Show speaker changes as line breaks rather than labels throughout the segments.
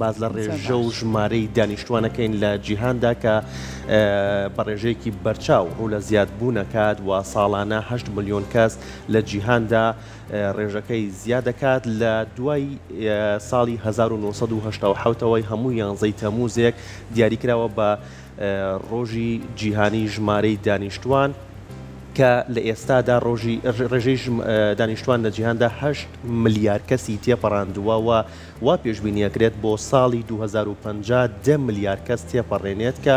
باس لە ڕێژە و ژمارەی دانیشتوانەکەین لە جیهاندا کە بە ڕێژەیەکی بەرچاو ڕوو لە زیادبوون ئەکات و ساڵانە هەشت ملیۆن کەس لە جیهاندا ڕێژەکەی زیاد دەکات لە دوای ساڵی 1970 ەوەی هەموو یانزەی تەموزێک دیاریکراوە بە ڕۆژی جیهانی ژمارەی دانیشتوان کە لە ئێستادا ڕۆژی ڕێژەی دانیشتوان لە جیهاندا هەشت ملیار کەسی تێپەڕاندووە و وا پێشبینی ئەکرێت بۆ ساڵی 2050 دە ملیار کەس تێپەڕێنێت کە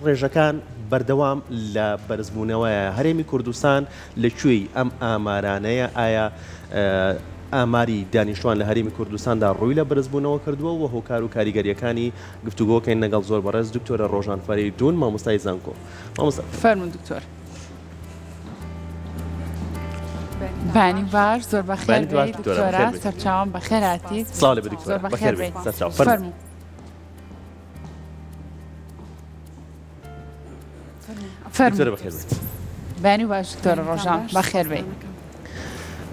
ڕێژەکان بەردەوام لە بەرزبوونەوەیە. هەرێمی کوردستان لە کوێی ئەم ئامارانەیە؟ ئایا ئاماری دانیشتوان لە هەرێمی کوردستاندا ڕووی لە بەرزبوونەوە کردووە و هۆکار و کاریگەرییەکانی گفتوگۆکەین لەگەڵ زۆر بەڕێز دکتۆرە ڕۆژان فەرەیدوون مامۆستای زانکۆ. مامۆستا.
فەرموون دکتۆر. بانی باش زۆر بەخێر بێی دکتۆرە سەرچاوم بەخێر هاتیت.
سڵاو لێ بێ دکتۆرە بەخێر بێی سەرچاو فەرموو.
دکتۆرە بەخێر بێیت. بەیانی باش دکتۆرە ڕۆژان بەخێر بێی.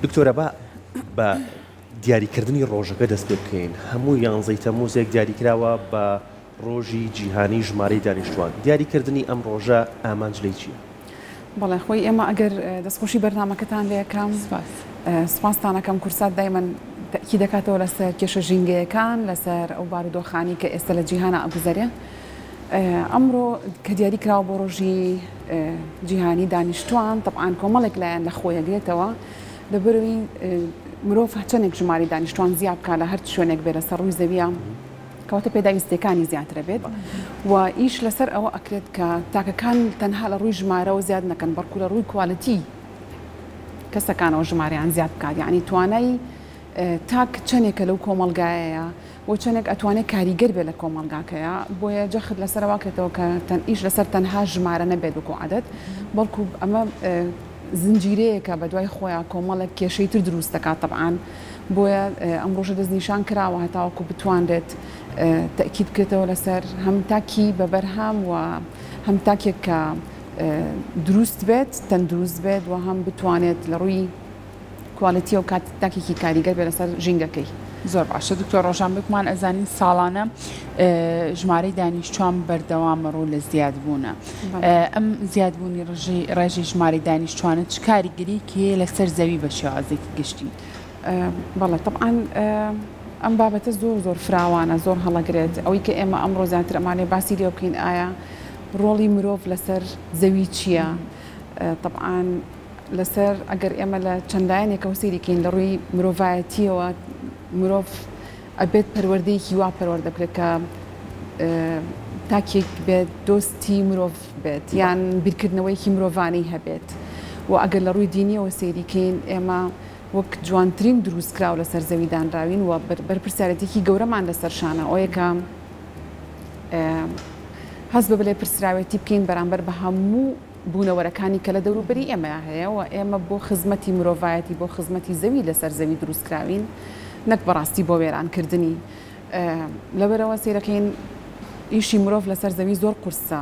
دکتۆرە با بە دیاریکردنی ڕۆژەکە دەست پێ بکەین هەموو یانزەی تەموزێک دیاریکراوە بە ڕۆژی جیهانی ژمارەی دانیشتوان دیاریکردنی ئەم ڕۆژە ئامانج لێی چییە؟
بەڵێ خۆی ئێمە ئەگەر دەستخۆشی بەرنامەکەتان لێ ئەکەم
سپاس.
سپاستان ئەکەم کورسات دایمەن تەئکید دەکاتەوە لەسەر کێشە ژینگەیەکان لەسەر ئەو بارودۆخانەی کە ئێستا لە جیهانا ئەگوزەرێ ئەمڕۆ کە دیاری کراوە بۆ ڕۆژی جیهانی دانیشتوان تەبعەن کۆمەڵێک لایەن لە خۆی ئەگرێتەوە لەبەرەوەی مرۆڤ چەندێک ژمارەی دانیشتوان زیاد بکات لە هەر شوێنێک بێ لەسەر ڕووی زەویە کەواتە پێداویستیەکانی زیاتر ئەبێت و ئیش لەسەر ئەوە ئەکرێت کە تاکەکان تەنها لە ڕووی ژمارەوە زیاد نەکەن بەڵکو لە ڕووی کوالیتی کەسەکانەوە ژمارەیان زیاد بکات یعنی توانای تاک چەندێکە لەو کۆمەڵگایەیە و چەندێک ئەتوانێت کاریگەر بێت لە کۆمەڵگاکەیە بۆیە جەخت لەسەر واکرێتەوە کە ئیش لەسەر تەنها ژمارە نەبێت وەکو عەدەد بەڵکو ئەمە زنجیرەیەکە بەدوای خۆیان کۆمەڵێک کێشەی تر دروست دەکات تەبعەن بۆیە ئەم ڕۆژە دەستنیشان کراوە هەتاوەکو بتوانرێت تەئکید بکرێتەوە لەسەر هەم تاکی بە بەرهەم و هەم تاکێک کە دروست بێت تەندروست بێت و هەم بتوانێت لە ڕووی کوالێتیەوە کات تاکێکی کاریگەر بێت لەسەر ژینگەکەی.
زۆر باشە دکتۆر ڕۆژان بێگومان ئەزانین ساڵانە ژمارەی دانیشتوان بەردەوامە ڕوو لە زیادبوونە ئەم زیادبوونی ڕژەی ڕێژەی ژمارەی دانیشتوانە چ کاریگەریەکی هەیە لەسەر زەوی بە شێوازێکی گشتی؟
بەڵێ تەبعەن ئەم بابەتە زۆر زۆر فراوانە زۆر هەڵەگرێت ئەوەی کە ئێمە ئەمڕۆ زیاتر ئەمانێ باسی لێ بکەین ئایا ڕۆڵی مرۆڤ لەسەر زەوی چییە؟ تەبعەن لەسەر ئەگەر ئێمە لە چەند لایەنێکەوە سەیری کەین لە ڕووی مرۆڤایەتیەوە مرۆڤ ئەبێت پەروەردەیەکی وا پەروەردە بکرێت کە تاکێک بێت دۆستی مرۆڤ بێت یان بیرکردنەوەیەکی مرۆڤانەی هەبێت و ئەگەر لە ڕووی دینیەوە سەیری کەین ئێمە وەک جوانترین دروستکراو لەسەر زەوی دانراوین و بەرپرسیارێتیکی گەورەمان لەسەر شانە ئەوەیە کە هەست بە لێپرسراوێتی بکەین بەرامبەر بە هەموو بوونەوەرەکانی کە لە دەوروبەری ئێمەیا هەیە و ئێمە بۆ خزمەتی مرۆڤایەتی بۆ خزمەتی زەوی لەسەر زەوی دروستکراوین نەک بەڕاستی بۆ وێرانکردنی لەبەرئەوە سەیرەکەین ئیشی مرۆڤ لەسەر زەوی زۆر قورسە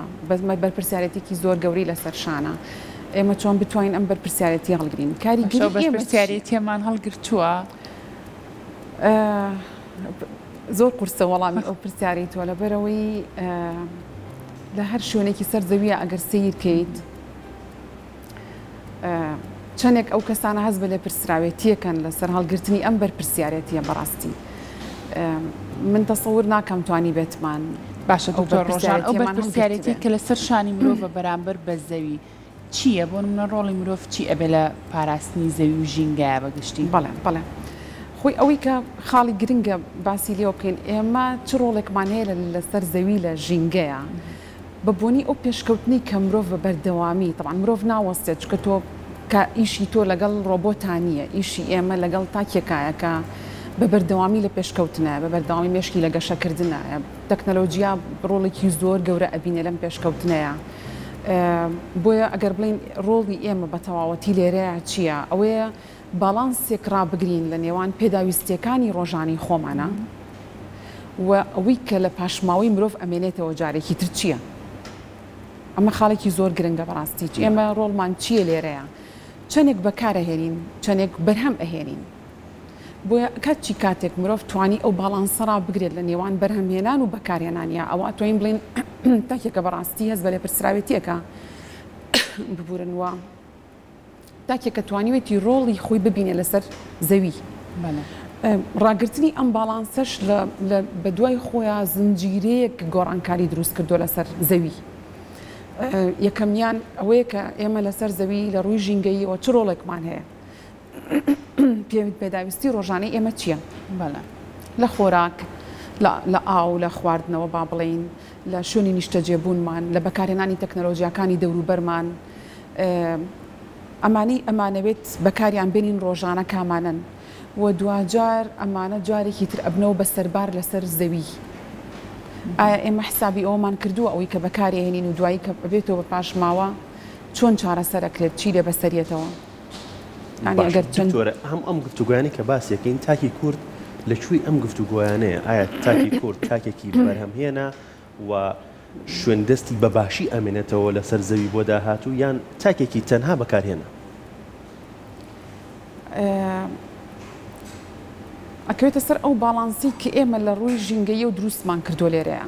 بەرپرسیارێتیکی زۆر گەورەی لەسەر شانە ئێمە چۆن بتوانین ئەم بەرپرسیارێتی هەڵگرین کاریگەری
ئێمە بەرپرسیارێتیەمان هەڵگرتووە؟
زۆر قورسە وەڵامی ئەو پرسیارەی تۆ لەبەرئەوەی لە هەر شوێنێکی سەر زەویە ئەگەر سەیر کەیت چەندێک ئەو کەسانە هەست بە لێپرسراوێتیەکەن لەسەر هەڵگرتنی ئەم بەرپرسیارێتیە بەڕاستی من تەسەور ناکەم توانی بێتمان
باشە دکتۆر ڕۆژان ئەو بەرپرسیارێتی کە لەسەر شانی مرۆڤە بەرامبەر بە زەوی چییە؟ بۆ نمونە ڕۆڵی مرۆڤ چی ئەبێ لە پاراستنی زەوی و ژینگەیا بە گشتی؟
بەڵێ بەڵێ خۆی ئەوەی کە خاڵی گرنگە باسی لێوە بکەین ئێمە چ ڕۆڵێکمان هەیە لەسەر زەوی لە ژینگەیا بە بۆنی ئەو پێشکەوتنەی کە مرۆڤ بە بەردەوامی تەبعەن مرۆڤ ناوەستێت چونکە تۆ کە ئیشی تۆ لەگەڵ ڕۆبۆتا نییە ئیشی ئێمە لەگەڵ تاکێکایە کە بە بەردەوامی لە پێشکەوتنایە بە بەردەوامی مێشکی لە گەشەکردنایە تەکنەلۆجیا ڕۆڵێکی زۆر گەورە ئەبینێ لەم پێشکەوتنەیا بۆیە ئەگەر بڵێین ڕۆڵی ئێمە بە تەواوەتی لێرەیا چییە؟ ئەوەیە باڵانسێک ڕابگرین لە نێوان پێداویستییەکانی ڕۆژانەی خۆمانا و ئەوەی کە لە پاشماوەی مرۆڤ ئەمێنێتەوە جارێکی تر چییە؟ ئەمە خاڵێکی زۆر گرنگە بەڕاستی ئێمە ڕۆڵمان چییە لێرەیا؟ چەندێک بەکارئەهێنین؟ چەندێک بەرهەم ئەهێنین؟ بۆیە کاتچی کاتێک مرۆڤ توانی ئەو باڵانسە ڕابگرێت لە نێوان بەرهەمهێنان و بەکارهێنانیا ئەوە ئەتوانین بڵێین تاکێکە بەڕاستی هەست بە لێپرسراوێتیەکە ببورن وە تاکێکە توانیوێتی ڕۆڵی خۆی ببینێ لەسەر زەوی. ڕاگرتنی ئەم باڵانسەش لە بەدوای خۆیا زنجیرەیەک گۆڕانکاری دروست کردووە لەسەر زەوی. یەکەمیان ئەوەیە کە ئێمە لەسەر زەوی لە ڕووی ژینگەییەوە چ ڕۆڵێکمان هەیە؟ پێداویستی ڕۆژانەی ئێمە چییە؟ لە خۆراک، لە ئاو، لە خواردنەوە با بڵێین، لە شوێنی نیشتەجێبوونمان، لە بەکارهێنانی تەکنەلۆژیاکانی دەوروبەرمان، ئەمانەی ئەمانەوێت بەکاریان بێنین ڕۆژانە کامانەن و دواجار ئەمانە جارێکی تر ئەبنەوە بە سەربار لەسەر زەوی. ئایا ئێمە حسابی ئەوەمان کردووە ئەوەی کە بەکاری ئەهێنین و دوایی کە ئەبێتەوە بە پاشماوە چۆن چارەسەر ئەکرێت چی لێ بەسەریەتەوە؟ یانی
باشە
ئەگەر چەند
دکتۆرە هەم ئەم گفتوگۆیانەی کە باسی ئەکەین تاکی کورد لە کوێی ئەم گفتوگۆیانەیە؟ ئایا تاکی کورد تاکێکی بەرهەمهێنە و شوێن دەستی بە باشی ئەمێنێتەوە لەسەر زەوی بۆ داهاتوو یان تاکێکی تەنها بەکارهێنە؟
ئەکەوێتە سەر ئەو باڵانسەی کە ئێمە لە ڕووی ژینگەییەوە دروستمان کردووە لێرەیە.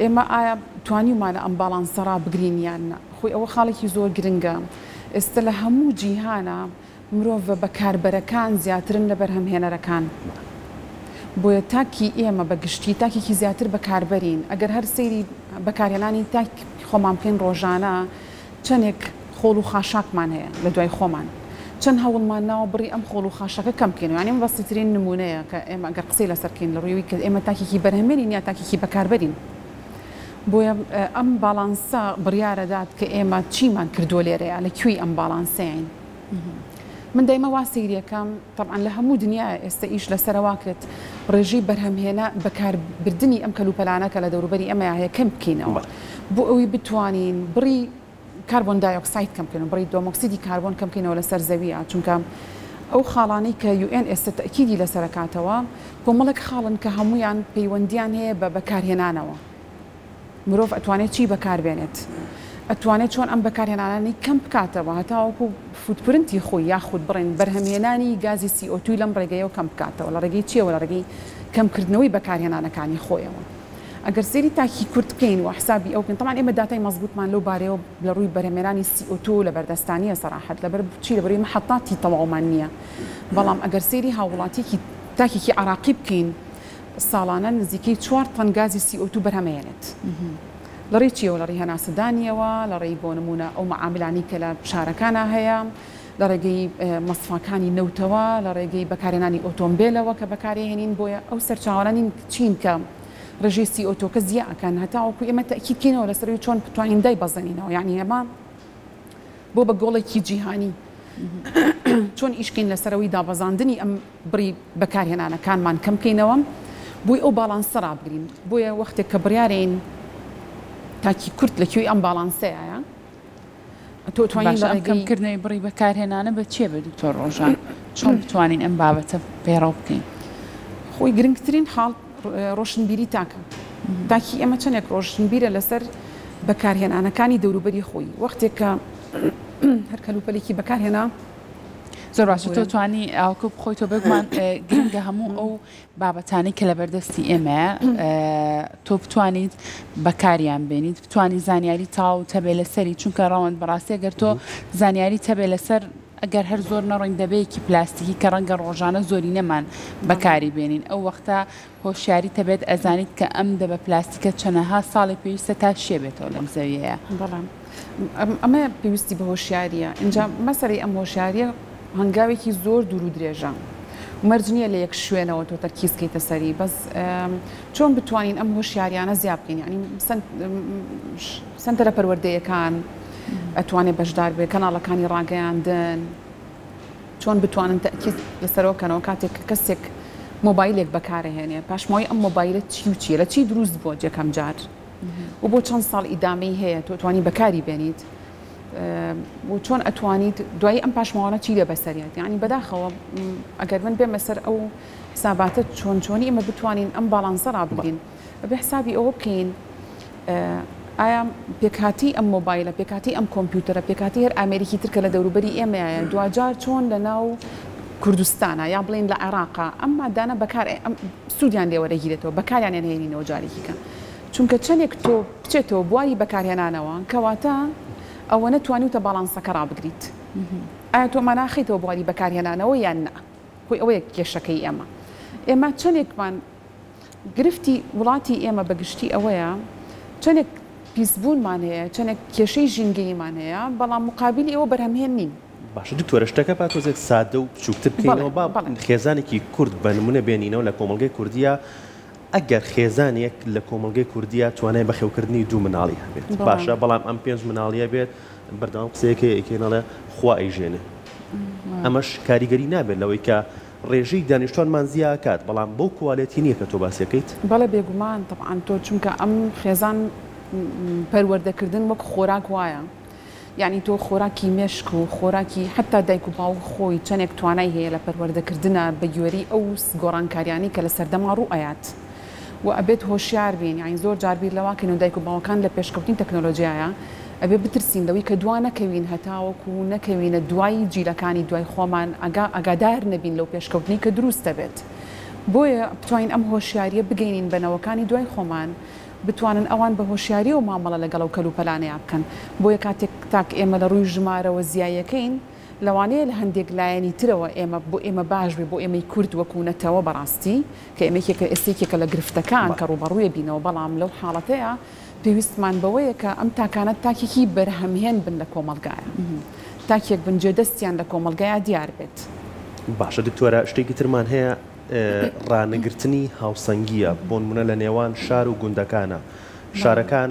ئێمە ئایا توانیومانە ئەم باڵانسە ڕابگرین یان نا؟ خۆی ئەوە خاڵێکی زۆر گرنگە. ئێستە لە هەموو جیهانا مرۆڤە بەکاربەرەکان زیاترن لە بەرهەمهێنەرەکان. بۆیە تاکی ئێمە بە گشتی تاکێکی زیاتر بەکاربەرین. ئەگەر هەر سەیری بەکارهێنانی تاکی خۆمان بکەین ڕۆژانە چەندێک خۆڵ و خاشاکمان هەیە لە دوای خۆمان. چەند هەوڵمان ناوە بڕی ئەم خۆڵ و خاشاکە کەم بکەینەوە. یانی ئەمە بەسیترین نموونەیە کە ئێمە ئەگەر قسەی لەسەر بکەین لە ڕووی کە ئێمە تاکێکی بەرهەمێنین یا تاکێکی بەکاربەرین. بۆیە ئەم باڵانسە بڕیارەدات کە ئێمە چیمان کردووە لێرەیا، لە کوێی ئەم باڵانسەین. من دایمە وا سەیریەکەم، تەبعەن لە هەموو دنیایە ئێستە ئیش لەسەرە واکرێت ڕێژەی بەرهەمهێنا بەکاربردنی ئەم کەلوپەلانە کە لە دەوروبەری ئێمەیا هەیە کەم بکەینەوە بۆ ئەوی بتوانین بڕی کاربۆن دایۆکساید کەم بکەینەوە، بڕی دۆمۆکسیدی کاربۆن کەم بکەینەوە لەسەر زەوییا، چونکە ئەو خاڵانەی کە UN ئێستە تەئکیدی لەسەر ئەکاتەوە کۆمەڵێک خاڵن کە هەموویان پەیوەندیان هەیە بە بەکارهێنانەوە. مرۆڤ ئەتوانێت چی بەکاربێنێت؟ ئەتوانێت چۆن ئەم بەکارهێنانانەی کەم بکاتەوە هەتاوەکو footprint ی خۆی یاخود بڵێین بەرهەمهێنانی گازی CO2 ی لەم ڕێگەیەوە کەم بکاتەوە لە ڕێگەی چیەوە؟ لە ڕێگەی کەمکردنەوەی بەکارهێنانەکانی خۆیەوە. ئەگەر سەیری تاکی کورد بکەین و حسابی ئەو بکەین تەبعەن ئێمە داتای مەزبوتمان لەو بارەیەوە لە ڕووی بەرهەمهێنانی CO2 لە بەردەستا نییە سەراحەت لەبەر چی لەبەرئەوەی مەحەتاتی تەواومان نییە بەڵام ئەگەر سەیری هاووڵاتیەکی تاکێکی عێراقی بکەین ساڵانە نزیکەی چوار تەن گازی CO2 بەرهەمەیەنێت لە ڕێی چیەوە لە ڕێی هەناسەدانیەوە لە ڕێی بۆ نموونە ئەو مەعاملانەی کە لە شارەکانا هەیە لە ڕێگەی مەسفاکانی نەوتەوە لە ڕێگەی بەکارهێنانی ئۆتۆمبێلەوە کە بەکارێهێنین بۆیە ئەو سەرچاوانە نین چین کە ڕێژەی CO2 کە زیا ئەکەن هەتاوەکو ئێمە تەئکید کەینەوە لەسەر ئەوەی چۆن بتوانین دایبەزێنینەوە یانی ئێمە بۆ بە گۆڵێکی جیهانی چۆن ئیش کەین لەسەر ئەوەی دابەزاندنی ئەم بڕی بەکارهێنانەکانمان کەم بکەینەوە بۆی ئەو باڵانسە ڕابگرین بۆیە وەختێک کە بڕیارین تاکی کورد لە کوێی ئەم باڵانسەیە تۆ توانین
باشە ئەم کەمکردنەوەی بڕی بەکارهێنانە بە چیە بێ دکتۆر ڕۆژان چۆن بتوانین ئەم بابەتە پەیڕەو بکەین؟
خۆی گرنگترین خاڵ ڕۆشنبیری تاکە تاکی ئێمە چەندێک ڕۆشنبیرە لەسەر بەکارهێنانەکانی دەوروبەری خۆی وەختێک کە هەر کەلوپەلێکی بەکارهێنا
زۆر باشە تۆ توانی ئاوکە بخۆی تۆ بێگومان گرنگە هەموو ئەو بابەتانەی کە لەبەردەستی ئێمەیە تۆ بتوانیت بەکاریان بێنیت بتانی زانیاری تاو تەبێ لەسەری چونکە ڕەوەند بەڕاستی گەر تۆ زانیاری تەبێ لەسەر ئەگەر هەر زۆر نەڕۆین دەبەیەکی پلاستیکی کە ڕەنگە ڕۆژانە زۆرینەمان بەکاری بێنین ئەو وەختە هۆشیاری تەبێت ئەزانیت کە ئەم دەبە پلاستیکە چەنەها ساڵی پێویستە تا شێ بێتەوە لەم زەویەیە.
بەڵام ئەمە پێویستی بە هۆشیاریە ئینجا مەسەلەی ئەم هۆشیاریە هەنگاوێکی زۆر دوور و درێژە مەرج نییە لە یەک شوێنەوە تۆ تەرکیز کەیتە سەری بەس چۆن بتوانین ئەم هۆشیاریانە زیاد بکەین یعنی سەنتەرە پەروەردەیەکان ئەتوانێت بەشدار بێ کەناڵەکانی ڕاگەیاندن چۆن بتوانن تەئکید لەسەرەوە کەنەوە کاتێک کە کەسێک مۆبایلێک بەکارەهێنێ پاشماوەی ئەم مۆبایلە چی و چیە لە چی دروست بووە یەکەم جار و بۆ چەند ساڵ ئیدامەی هەیە تۆ توانی بەکاری بێنیت و چۆن ئەتوانیت دوایی ئەم پاشماوانە چی لێ بەسەریات یعنی بەداخەوە ئەگەر من بێمە سەر ئەو حساباتە چۆن چۆنی ئێمە بتوانین ئەم باڵانسە ڕابگرین ئەبێ حسابی ئەوە بکەین ئایا پێکهاتەی ئەم مۆبایلە، پێکهاتەی ئەم کۆمپیوتەرە، پێکهاتەی هەر ئامێرێکی تر کە لە دەوروبەری ئێمەیە، دواجار چۆن لە ناو کوردستانا یا بڵێین لە عێراقا ئەم مادانە بەکار سوودیان لێ وەرەگیرێتەوە بەکاریان نەهێنینەوە جارێکی کە چونکە چەندێک تۆ بچێتەوە بواری بەکارهێنانەوە کەواتە ئەوەنە توانیوتە باڵانسەکە ڕابگریت ئایا تۆ ئەمە ناخەیتەوە بواری بەکارهێنانەوە یان نا خۆی ئەوەیە کێشەکەی ئێمە ئێمە چەندێکمان گرفتی وڵاتی ئێمە بە گشتی ئەوەیە چەندێک پیسبوونمان هەیە چەندێک کێشەی ژینگەییمان هەیە بەڵام مقابلی ئەوە بەرهەمهێن نین.
باشە دکتۆرە شتەکە با تۆزێک سادە و بچووکتر بکەینەوە با خێزانێکی کورد بە نمونە بێنینەوە لە کۆمەڵگەی کوردیە ئەگەر خێزانێک لە کۆمەڵگەی کوردیە توانای بەخێوکردنی دوو مناڵی هەبێت باشە بەڵام ئەم پێنج مناڵیە بێت بەردەوام قسەیەکەی ئەیکەین ئەڵێ خوا ئەیژێنێ ئەمەش کاریگەری نابێت لەوەی کە ڕێژەی دانیشتوانمان زیا ئەکات بەڵام بەو کوالێتی نیە کە تۆ باسی ئەکەیت.
بەڵێ بێگومان تەبعەن تۆ چونکە ئەم خێزان پەروەردەکردن وەک خۆراک وایە یانی تۆ خۆراکی مێشک و خۆراکی حەتا دایک و باوک خۆی چەنێک توانای هەیە لە پەروەردەکردنا بە گوێرەی ئەو گۆڕانکاریانەی کە لە سەردەما ڕوو ئەیات و ئەبێت هۆشیار بین یانی زۆر جار بیر لەوە کەین و دایک و باوکان لە پێشکەوتنی تەکنۆلۆجیایە ئەبێ بترسین لەوەی کە دوا نەکەوین هەتاوەکو نەکەوینە دوای جیلەکانی دوای خۆمان ئەگا ئاگادار نەبین لەو پێشکەوتنەی کە دروست دەبێت بۆیە بتوانین ئەم هۆشیاریە بگەینین بە نەوەکانی دوای خۆمان بتوانن ئەوان بە هۆشیاریەوە مامەڵە لەگەڵ ئەو کەلوپەلانەیا بکەن بۆیە کاتێک تاک ئێمە لە ڕووی ژمارەوە زیایەکەین لەوانەیە لە هەندێک لایەنی ترەوە ئێمە بۆ ئێمە باش بێ بۆ ئێمەی کورد وەکو نەتەوە بەڕاستی کە ئێمە یەکێکە ئێستا یەکێکە لە گرفتەکان کە ڕووبەڕووی بینەوە بەڵام لەو حاڵەتەیا پێویستمان بەوەیە کە ئەم تاکانە تاکێکی بەرهەمهێن بن لە کۆمەڵگایا تاکێک بن جێ دەستیان لە کۆمەڵگایا دیار بێت.
باشە دکتۆرە شتێکی ترمان هەیە ڕانەگرتنی هاوسەنگییە، بۆنمونە لە نێوان شار و گوندەکانە، شارەکان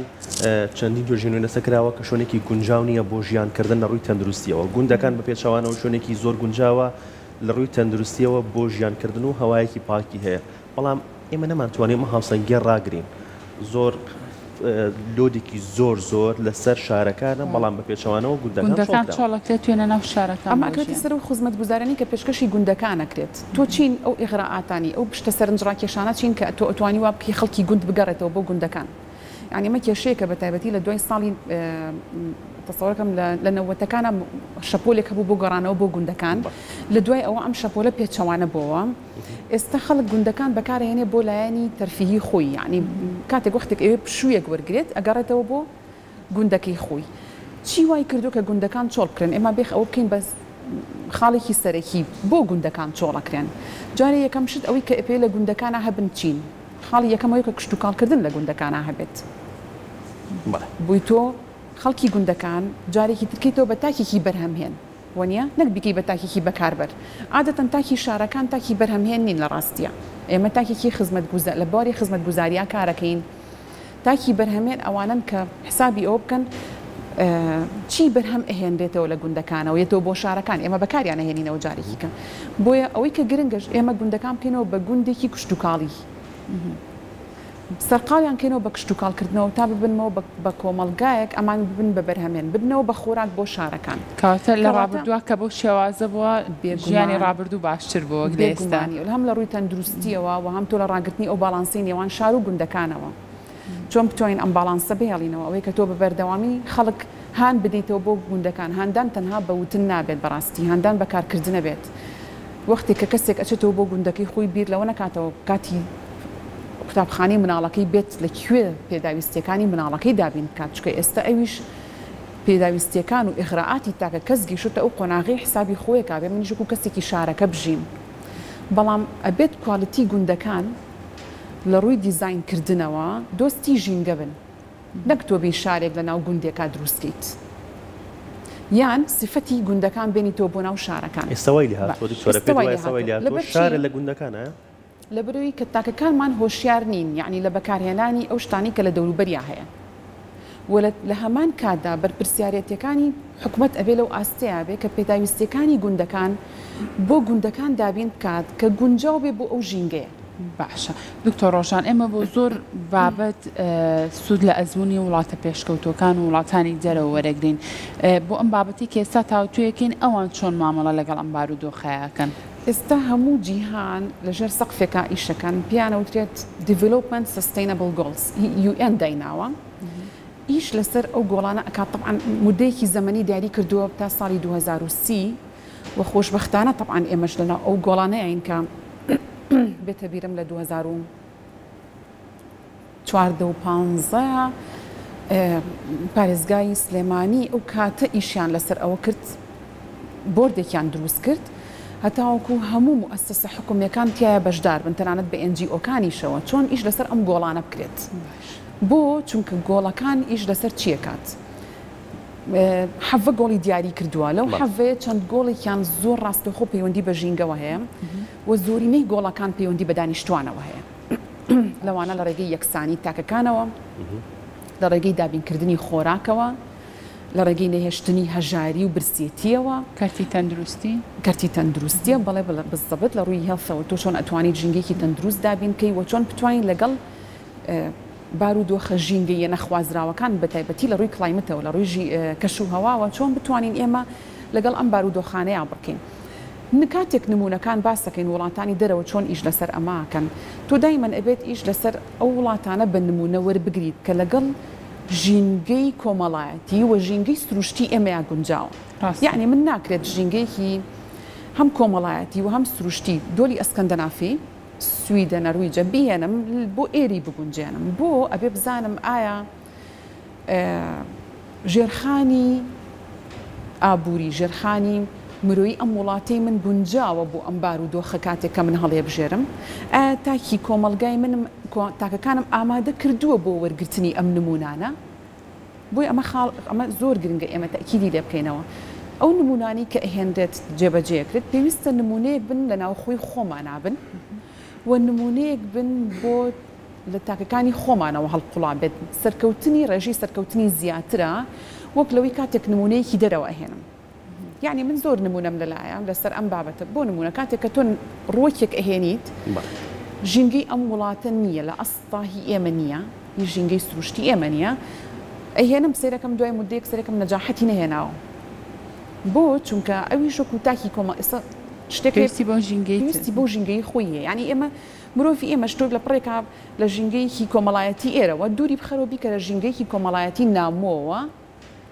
چەندین توێژینەوەی لەسەر کراوە کە شوێنێکی گونجاو نییە بۆ ژیان کردن لە ڕووی تەندروستیەوە، گوندەکان بە پێچەوانەوە شوێنێکی زۆر گونجاوە لە ڕووی تەندروستیەوە بۆ ژیان کردن و هەوایەکی پاکی هەیە، بەڵام ئێمە نەمانتوانی ئەم هاوسەنگیە ڕاگرین، زۆر لۆدێکی زۆر زۆر لەسەر شارەکانە، بەڵام بە پێچەوانەوە گوندەکان چۆڵ
گوندەکان
کراون.
چۆڵ ئەکرێت توێنە ناو شارەکان
ئەمە
بۆ
ئەکەوێتە
ژیان.
سەر ئەو خزمەتگوزاریانەی کە پێشکەشی گوندەکان ئەکرێت. تۆ چین ئەو ئیغرائاتانی، ئەو شتە سەرنجڕاکێشانە چین کە تۆ ئەتوانی وا بکەی خەڵکی گوند بگەڕێتەوە بۆ گوندەکان؟ یانی ئەمە کێشەیەکە بە تایبەتی لە دوای ساڵی تەسەوەرکەم لە نەوەتەکانا شەپۆلێک هەبوو بۆ گەڕانەوە بۆ گوندەکان. لە دوای ئەوە ئەم شەپۆلە پێچەوانە بۆوە. ئێستا خەڵک گوندەکان بەکارئەهێنێ بۆ لایەنی تەرفیهی خۆی یانی کاتێک وەختێک ئەوێ پشوویەک وەرگرێت ئەگەڕێتەوە بۆ گوندەکەی خۆی چی وای کردووە کە گوندەکان چۆڵ بکرێن ئێمە بێخ ئەوە بکەین بە خاڵێکی سەرەکی بۆ گوندەکان چۆڵ ئەکرێن جارێ یەکەم شت ئەوەی کە ئەپێ لە گوندەکانا هەبن چین خاڵی یەکەم ئەوەی کە کشتوکاڵکردن لە گوندەکانا هەبێت بۆی تۆ خەڵکی گوندەکان جارێکی تر کەیتەوە بە تاکێکی بەرهەمهێن وەنیە؟ نەک بیکەی بە تاکێکی بەکاربەر. عادەتەن تاکی شارەکان تاکی بەرهەمهێن نین لە ڕاستیا. ئێمە تاکێکی خزمەتگوزا لە بواری خزمەتگوزاریا کارەکەین. تاکی بەرهەمێن ئەوانەن کە حسابی ئەوە بکەن چی بەرهەم ئەهێنرێتەوە لە گوندەکانەوە یەتەوە بۆ شارەکان ئێمە بەکاریان ئەهێنینەوە جارێکی کە. بۆیە ئەوەی کە گرنگەش ئێمە گوندەکان بکەینەوە بە گوندێکی کشتوکاڵی. سەرقاڵیان کەینەوە بە کشتوکاڵ کردنەوە تا ببنمەوە بە کۆمەڵگایەک ئەمان ببن بە بەرهەمێن ببنەوە بە خۆراک بۆ شارەکان.
کەواتە لە
کەواتە
ڕابردووە کە بەو شێوازە بووە ژیانی
بێگومان
ڕابردوو باشتر بووە وەک لە ئێستا.
بێگومانی هەم لە ڕووی تەندروستیەوە و هەم تۆ لە ڕاگرتنی ئەو باڵانسەی نێوان شار و گوندەکانەوە چۆن بتوانین ئەم باڵانسە بهێڵینەوە ئەوەی کە تۆ بە بەردەوامی خەڵک هان بدەیتەوە بۆ گوندەکان هاندان تەنها بە وتن نابێت بەڕاستی هاندان بە کارکردنە بێت وەختێک کە کەسێک ئەچێتەوە بۆ گوندەکەی خۆی بیر لەوە نەکاتەوە کاتی قوتابخانەی مناڵەکەی بێت لە کوێ پێداویستیەکانی مناڵەکەی دابین بکات چونکە ئێستا ئەویش پێداویستیەکان و ئیغرائاتی تاکە کەس گەیشتۆتە ئەو قۆناغەی حسابی خۆی کا بێ منیش وەکو کەسێکی شارەکە بژیم بەڵام ئەبێت کوالیتی گوندەکان لە ڕووی دیزاین کردنەوە دۆستی ژینگە بن نەک تۆ بێی شارێک لە ناو گوندێکا دروست کەیت یان سیفەتی گوندەکان بێنیتەوە بۆ ناو شارەکان.
ئێستا وای لێهاتووە دکتۆرە
ئێستا
پێت
وای
وایە ئێستا وای
لێهاتووە
لێهاتووە
لەبەر چی؟
شارە لە گوندەکانایە؟
لەبەرئەوەی کە تاکەکانمان هۆشیار نین یەعنی لە بەکارهێنانی ئەو شتانەی کە لە دەوروبەریا هەیە و لە هەمان کاتدا بەرپرسیارێتیەکانی حکومەت ئەبێ لەو ئاستەیا بێ کە پێداویستیەکانی گوندەکان بۆ گوندەکان دابین بکات کە گونجاو بێ بۆ ئەو ژینگەیە.
باشە دکتۆر ڕۆژان ئێمە بۆ زۆر بابەت سوود لە ئەزموونی وڵاتە پێشکەوتووەکان و وڵاتانی دەرەوە وەرەگرین بۆ ئەم بابەتی کە ئێستا تاوتوێکەین ئەوان چۆن مامەڵە لەگەڵ ئەم بارودۆخەیەکەن؟
ئێستا هەموو جیهان لە ژێر سەقفێکا ئیشەکەن پێیان ئەوترێت Development Sustainable Goals هی UN دایناوە ئیش لەسەر ئەو گۆڵانە ئەکات تەبعەن مودەیەکی زەمەنی دیاری کردووە تا ساڵی 2030. و خۆشبەختانە تەبعەن ئێمەش لەناو ئەو گۆڵانەین کە بێتە بیرم لە 2014 و 15 پارێزگای سلێمانی ئەو کاتە ئیشیان لەسەر ئەوە کرد بۆردێکیان دروست کرد هەتاوەکو هەموو موئەسەسە حکومیەکان تیایا بەشدار بن تەنانەت بە NGO کانیشەوە چۆن ئیش لەسەر ئەم گۆڵانە بکرێت بۆ؟ چونکە گۆڵەکان ئیش لەسەر چیەکات حەڤە گۆڵی دیاری کردووە لەو حەڤەیە چەند گۆڵێکیان زۆر ڕاستەوخۆ پەیوەندی بە ژینگەوە هەیە و زۆرینەی گۆڵەکان پەیوەندی بە دانیشتوانەوە هەیە لەوانە لە ڕێگەی یەکسانی تاکەکانەوە لە ڕێگەی دابینکردنی خۆراکەوە لە ڕێگەی نەهێشتنی هەژاری و برسێتییەوە.
کەرتی تەندروستی.
کەرتی تەندروستییە، بەڵێ بالضبط لە ڕووی health ەوە تۆ چۆن ئەتوانیت ژینگەیەکی تەندروست دابین بکەی و چۆن بتوانیت لەگەڵ بارودۆخە ژینگەییە نەخوازراوەکان بە تایبەتی لە ڕووی climate ەوە لە ڕووی کەش و هەواوە چۆن بتوانین ئێمە لەگەڵ ئەم بارودۆخانەیا بڕکەین. کاتێک نموونەکان باس دەکەین وڵاتانی دەرەوە چۆن ئیش لەسەر ئەمە ئەکەن تۆ دایمەن ئەبێت ئیش لەسەر ئەو وڵاتانە بە نموونە وەربگریت کە لەگەڵ ژینگەی کۆمەڵایەتی و ژینگەی سروشتی ئێمەیا گونجاوە. یەعنی من ناکرێت ژینگەیەکی هەم کۆمەڵایەتی و هەم سروشتی دۆلی ئەسکەندەنافی، سویدە، نەرویجە، بیهێنم بۆ ئێری بگونجێنم. بۆ ئەبێ بزانم ئایا ژێرخانی ئابووری، ژێرخانی مرۆیی ئەم وڵاتەی من گونجاوە بۆ ئەم بارودۆخە کاتێک کە من هەڵیبژێرم؟ ئایا تاکی کۆمەڵگای منم، تاکەکانم ئامادە کردووە بۆ وەرگرتنی ئەم نموونانە؟ بۆیە ئەمە خاڵ، ئەمە زۆر گرنگە ئێمە تەئکیدی لێ بکەینەوە. ئەو نموونانەی کە ئەهێنرێت جێبەجێ ئەکرێت پێویستە نموونەیەک بن لە ناوخۆی خۆمانا بن و نموونەیەک بن بۆ لە تاکەکانی خۆمانەوە هەڵقوڵابێت، سەرکەوتنی ڕێژەی سەرکەوتنی زیاترە وەک لەوەی کاتێک نموونەیەکی دەرەوە ئەهێنم. یەعنی من زۆر نموونەم لەلایە لەسەر ئەم بابەتە، بۆ نموونە کاتێک کە تۆ ڕووەکێک ئەهێنیت ژینگەی ئەم وڵاتە نییە، لە ئەسڵا هی ئێمە نییە، هی ژینگەی سروشتی ئێمە نییە، ئەیهێنم سەیرەکەم دوای مودەیەک سەیرەکەم نەجاحەتی نەهێناوە. بۆ؟ چونکە ئەویش وەکوو تاکی کۆمەڵ ئێستا شتێک هەیە
پێویستی بەو ژینگەی تر.
پێویستی بەو ژینگەی خۆی هەیە. یەعنی ئێمە مرۆڤی ئێمەش تۆ لە پڕێکا لە ژینگەیەکی کۆمەڵایەتی ئێرەوە دووری بخەرەوە بیکەرە ژینگەیەکی کۆمەڵایەتی نامۆوە،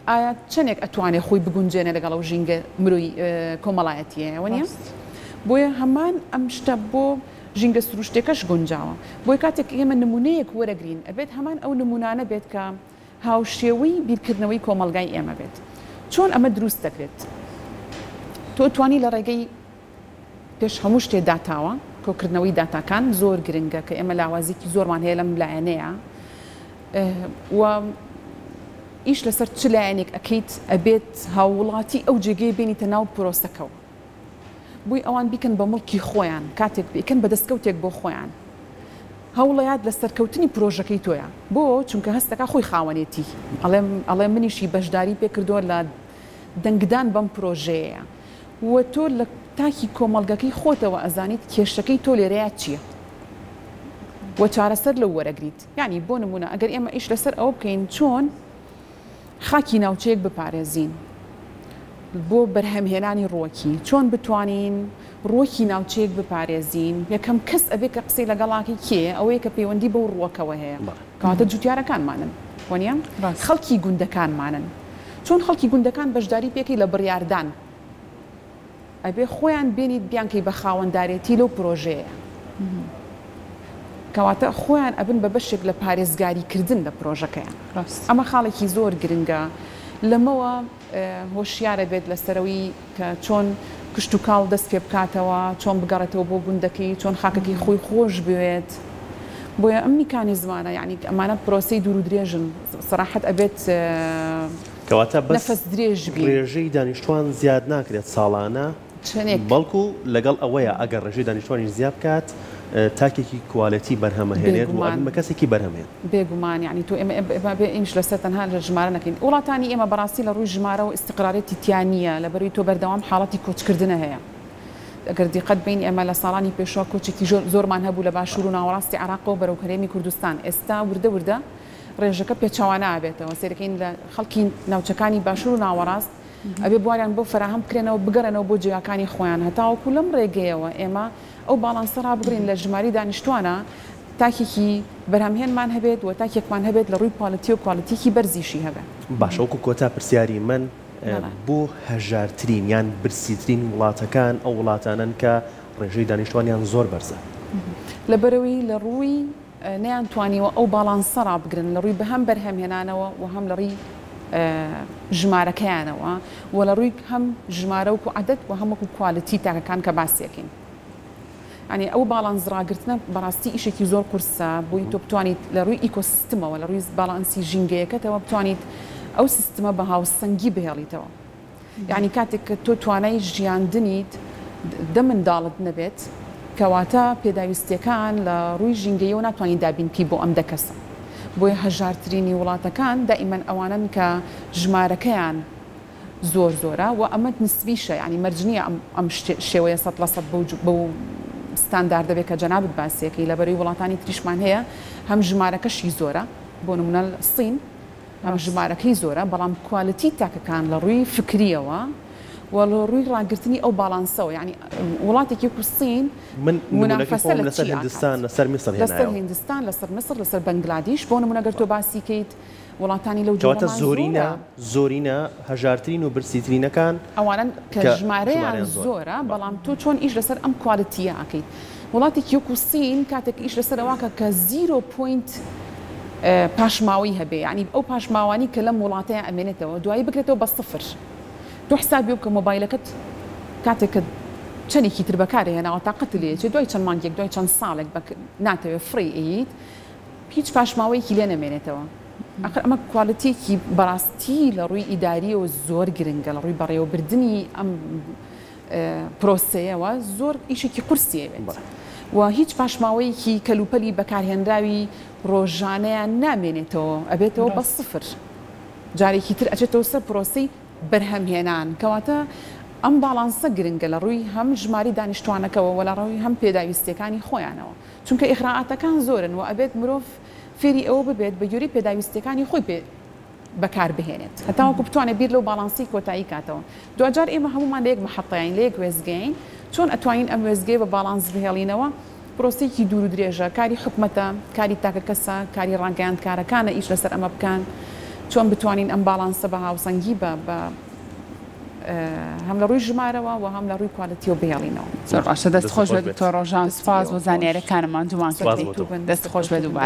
ئایا چەنێک ئەتوانێ خۆی بگونجێنێ لەگەڵ ئەو ژینگە مرۆیی کۆمەڵایەتیەیە وەنیە؟ بۆیە هەمان ئەم شتە بۆ ژینگە سروشتیەکەش گونجاوە. بۆیە کاتێک ئێمە نمونەیەک وەرەگرین ئەبێت هەمان ئەو نمونانە بێت کە هاوشێوەی بیرکردنەوەی کۆمەڵگای ئێمە بێت. چۆن ئەمە دروست دەکرێت؟ تۆ توانی لە ڕێگەی پێش هەموو شتێ داتاوە، کۆکردنەوەی داتاکان زۆر گرنگە کە ئێمە لاوازیکی زۆرمان هەیە لەم لایەنەیە و ئیش لەسەر چ لایەنێک ئەکەیت ئەبێت هاووڵاتی ئەو جێگەیە بێنیتە ناو پرۆسەکەوە بۆی ئەوان بیکەن بە موڵکی خۆیان کاتێک بیکەن بە دەستکەوتێک بۆ خۆیان هەوڵەیات لە سەرکەوتنی پرۆژەکەی تۆیە بۆ چونکە هەستەکا خۆی خاوەنێتی ئەڵێم ئەڵێ منیشی بەشداری پێکردووە لە دەنگدان بەم پرۆژەیەیە و تۆ لە تاکی کۆمەڵگەکەی خۆتەوە ئەزانیت کێشەکەی تۆ لێرەیا چیە و چارەسەر لەو وەرەگریت یانی بۆ نمونە ئەگەر ئێمە ئیش لەسەر ئەوە بکەین چۆن خاکی ناوچەیەک بپارێزین بۆ بەرهەمهێنانی ڕووەکی چۆن بتوانین ڕووەکی ناوچەیەک بپارێزین یەکەم کەس ئەبێ کە قسەی لەگەڵاکەی کێیە ئەوەیە کە پەیوەندی بەو ڕووەکەوە هەیە کەواتە جوتیارەکانمانن وەنیە خەڵکی گوندەکانمانن چۆن خەڵکی گوندەکان بەشداری پێکەی لە بڕیاردان ئەبێ خۆیان بێنیت بیانکەی بە خاوەندارێتی لەو پرۆژەیە کەواتە خۆیان ئەبن بە بەشێک لە پارێزگاری کردن لە پرۆژەکەیان ئەمە خاڵێکی زۆر گرنگە لەمەوە هۆشیارە بێت لەسەرەوەی کە چۆن کشتوکاڵ دەست پێ بکاتەوە، چۆن بگەڕێتەوە بۆ گوندەکەی، چۆن خاکەکەی خۆی خۆش بوێت. بۆیە ئەم میکانیزمانە یانی ئەمانە پرۆسەی دوور و درێژن، سەراحەت ئەبێت
کەواتە بەس
نەفەس درێژ بین.
ڕێژەی دانیشتوان زیاد ناکرێت ساڵانە،
چەنێک؟
بەڵکو لەگەڵ ئەوەیا ئەگەر ڕێژەی دانیشتوانیش زیاد بکات تاکێکی کوالێتی بەرهەمەهێنێت و ئەبن
بێگومان.
بە کەسێکی بەرهەمهێن.
بێگومان یانی تۆ ئێمە ئێمە بێ ئیش لەسەر تەنها لە ژمارە نەکەین وڵاتانی ئێمە بەڕاستی لە ڕووی ژمارەوە ئیستیقرارێتی تیا نییە لەبەروی تۆ بەردەوام حاڵەتی کۆچکردنە هەیە ئەگەر دیقەت بەین ئێمە لە ساڵانی پێشوە کۆچێکی زۆرمان هەبوو لە باشوور و ناوەڕاستی عێراقەوە بەرەو هەرێمی کوردستان ئێستا وردە وردە ڕێژەکە پێچەوانە ئەبێتەوە سەیرەکەین لە خەڵکی ناوچەکانی باشوور و ناوەڕاست ئەبێ بواریان بۆ فەراهەم بکرێنەوە بگەڕێنەوە بۆ جێگاکانی خۆیان هەتاوەکو لەم ڕێگەیەوە ئێمە ئەو باڵانسە ڕابگرین لە ژماری دانیشتوانە تاکێکی بەرهەمهێنمان هەبێت و تاکێکمان هەبێت لە ڕووی پاڵیتی و کوالیتیەکی بەرزیشی هەبێ.
باشە وەکو کۆتا پرسیاری من. بۆ هەژارترین یان برسیترین وڵاتەکان ئەو وڵاتانەن کە ڕێژەی دانیشتوانیان زۆر بەرزە.
لەبەرئەوەی لە ڕووی نەیانتوانیوە ئەو باڵانسە ڕابگرن لە ڕووی هەم بەرهەمهێنانەوە و هەم لە ڕووی ژمارەکەیانەوە و لە ڕووی هەم ژمارە وەکو عەدەد و هەم وەکو quality تاکەکان کە باسی ئەکەین. یانی ئەو باڵانس ڕاگرتنە بەڕاستی ئیشێکی زۆر قورسە بۆی تۆ بتوانیت لە ڕووی ئیکۆسیستمەوە لە ڕووی باڵانسی ژینگەیەکەتەوە بتوانیت ئەو سیستمە بە هاوسەنگی بهێڵیتەوە. یانی کاتێک کە تۆ توانای ژیاندنیت دە منداڵت نەبێت کەواتە پێداویستیەکان لە ڕووی ژینگەیەوە ناتوانی دابین بکەی بۆ ئەم دە کەسە بۆیە هەژارترینی وڵاتەکان دائیمەن ئەوانەن کە ژمارەکەیان زۆر زۆرە و ئەمە نسبیشە یانی مەرج نییە ئەم ئەم شێوەیە سەد لە سەد بەو بەو ستانداردە بێ کە جەنابت باسیەکەی لەبەرەی وڵاتانی تریشمان هەیە هەم ژمارەکەشی زۆرە بۆ نمونە سین هەم ژمارەکەی زۆرە بەڵام quality تاکەکان لە ڕووی فکریەوە و لە ڕووی ڕاگرتنی ئەو باڵانسەوە یانی وڵاتێکی وەکو سین
من نمونەکەی
مونافەسە
خۆم
لە
لەسەر
چی ئەکات
هندستان لەسەر میسر
لەسەر
هێنایەوە.
هیندستان لەسەر میسر لەسەر بەنگلادیش بۆ نمونە گەر تۆ باسی کەیت وڵاتانی لەو
کەواتە
جۆرەمان
زۆرینە
زۆرە.
زۆرینە هەژارترین و برسیترینەکان
ئەوانەن کە
کە
ژمارەیان
ژمارەیان زۆرە.
زۆرە
بەڵێ.
بەڵام تۆ چۆن ئیش لەسەر ئەم quality یە ئەکەیت وڵاتێکی وەکو سین کاتێک ئیش لەسەر ئەوە ئەکا کە zero point پاشماوەی هەبێ یانی ئەو پاشماوانەی کە لەم وڵاتەیا ئەمێنێتەوە دوایی بکرێتەوە بە سفر تۆ حسابی بکە مۆبایلەکەت کاتێک کە چەندێکی تر بەکارهێناوە تاقەت لێ چێ دوای چەند مانگێک دوای چەند ساڵێک بە ناتەوێ فڕێی ئەیت هیچ پاشماوەیەکی لێ نەمێنێتەوە ئەخر ئەمە quality ێکی بەڕاستی لە ڕووی ئیداریەوە زۆر گرنگە لە ڕووی بەڕێوەبردنی ئەم پرۆسەیەوە زۆر ئیشێکی قورسی ئەوێت و هیچ پاشماوەیەکی کەلوپەلی بەکارهێنراوی ڕۆژانەیان نامێنێتەوە ئەبێتەوە بە سفر جارێکی تر ئەچێتەوە سەر پرۆسەی بەرهەمهێنان کەواتە ئەم باڵانسە گرنگە لە ڕووی هەم ژماری دانیشتوانەکەوە وە لە ڕووی هەم پێداویستیەکانی خۆیانەوە چونکە ئیغرائاتەکان زۆرن و ئەبێت مرۆڤ فێری ئەوە ببێت بە گوێرەی پێداویستیەکانی خۆی پێ بەکار بهێنێت هەتاوەکو بتوانێت بیر لەو باڵانسەی کۆتایی کاتەوە. دواجار ئێمە هەموومان لە یەک مەحەتەین، لە یەک وێستگەین، چۆن ئەتوانین ئەم وێستگەیە بە باڵانس بهێڵینەوە؟ پرۆسەیەکی دوور و درێژە، کاری حکومەتە، کاری تاکەکەسە، کاری ڕاگەیاندکارەکانە ئیش لەسەر ئەمە بکەن، چۆن بتوانین ئەم باڵانسە بە هاوسەنگی بە بە هەم لە ڕووی ژمارەوە و هەم لە ڕووی quality یەوە بهێڵینەوە.
زۆر باشە دەست
دەست
خۆش
خۆش
بێت
بێت.
دکتۆر ڕۆژان
دەستی
سوپاس
ئێوە
بۆ
خۆش.
زانیاریەکانت ماندوومان
سپاس
کردی
بۆ تۆ.
سەرکەوتوو بن
دەست
دەستت
خۆش
خۆش
بێت
بێت
دووبارە.